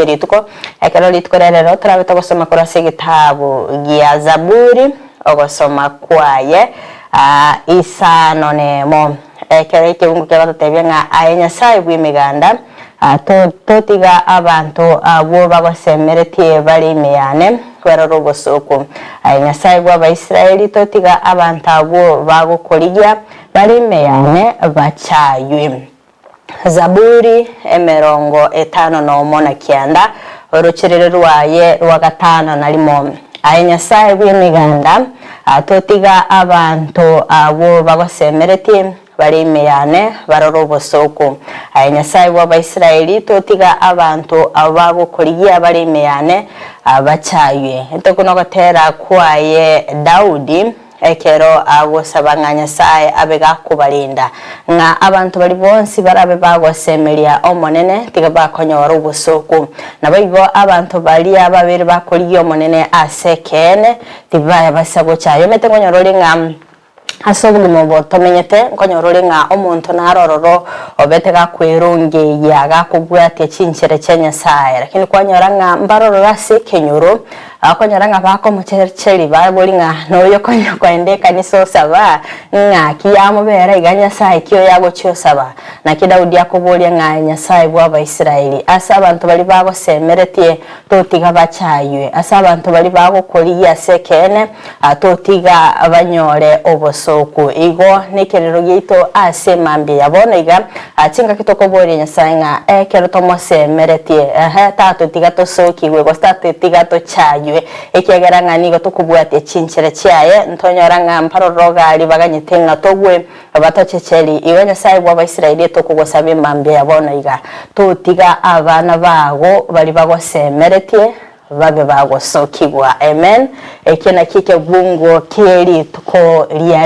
kie rituko, ekero rituko ria rero torabe togosoma korwa ase egetabu gia Zaburi, ogosoma kwaye isano nemo. Ekero ekebungo kegototebia ng'a aye Nyasae bw'Emeganda, totiga abanto abwo bagosemeretie bare ime yane barore obosooku. Aye Nyasae bw'Abaisraeli, totiga abanto abwo bagokorigia bare ime yane bachaywe. Zaburi emerongo etano nomo na kianda, orocherere rwaye rwa gatano na rimo. Aye Nyasae bw'Emeganda, totiga abanto abwo bagosemeretie bare ime yane barore obosooku. Aye Nyasae bw'Abaisraeli, totiga abanto abwo bagokorigia bare ime yane bachaywe. Intwe nogotera kwaye Daudi. Ekero agosaba ng'a Nyasae abe gakobarenda, ng'a abanto baria bonsi barabe bagosemeria Omonene tiga bakonyora obosooku. Naboigo abanto baria babere bakorigia Omonene ase ekeene, tibabasa gocha. Omanyete nkonyora ore ng'a ase obogima obo tomenyete, nkonyora ore ng'a omonto naro ororo obete gakwerongeyia, gakobwatia chinchera chia Nyasae. Lakini kwanyora ng'a mbarororo ase ekenyoro, Bakonyora ng'a bakomochecheria babori ng'a noyo konya koenda ekanisa osaba, ng'aki yamobera iga Nyasae ki oyo agochia osaba? Naki Daudi akoboria ng'a aye Nyasae bw'Abaisraeli, ase abanto baria bagosemeretie, totiga bachaywe, ase abanto baria bagokorigia ase ekeene, totiga banyore obosooku. Igo nekerero giaito ase emambia ya bono iga, chingaki tokoboria Nyasae ng'a ekero tomosemeretie, ehe, tatotiga tosokigwe gose tatotiga tochaywe, ekiagera ng'a nigo tokobwatia chinchera chiaye, ntonyora ng'a mbaroro gari baganyete ng'a togwe batochecheri. Igo Nyasae bw'Abaisraeli etokogosaba emambia ya bono iga, totiga abana bago baria bagosemeretie babe bagosokigwa. Amen. Ekio nakio ekebungo kie rituko ria.